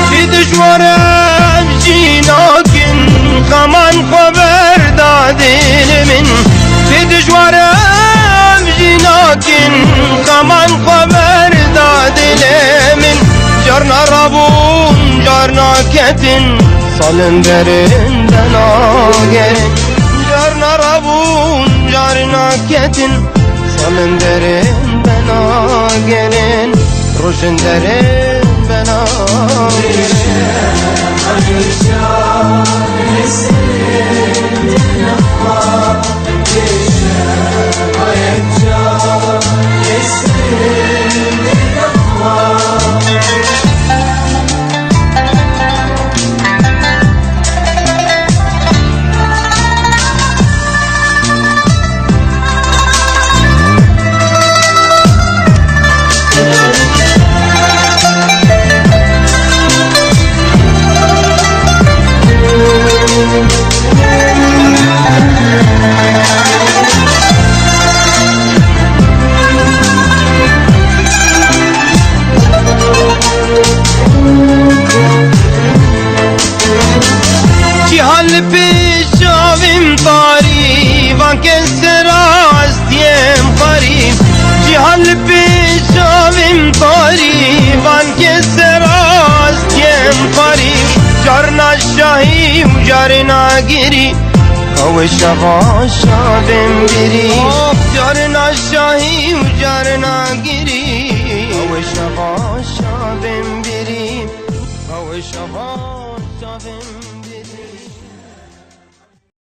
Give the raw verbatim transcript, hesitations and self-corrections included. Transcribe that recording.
Pê dijwar ev jî nakin, xeman xwe berda dilê min. Pê dijwar ev jî nakin, xeman xwe berda dilê min. Carna rabûn, carna ketin, salin derin de nagerin. Carna rabûn, carna ketin, salin derin de nagerin. Rojin derin bena. Cîhan li pêş çavim tarî, van kes serastiyem xwarî. Cîhan li pêş çavim tarî, van kes serastiyem xwarî. Carna şahî û carna girî, ew ê şeva şavim birî. Of, carna şahî û carna girî, ew ê şeva şavim birî. Ew ê şeva şavim birî.